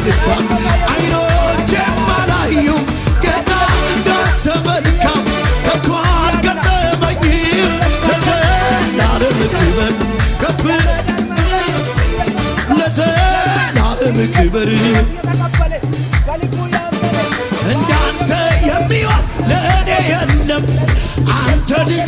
መልካም፣ አይኖቼም አላዩም ጌታ እንዳንተ መልካም ከቶ አልገጠመኝም። ለዘላለም ክበር ከፍ፣ ለዘላለም ክበር። እንዳንተ የሚሆን ለእኔ የለም። አንተ ልዩ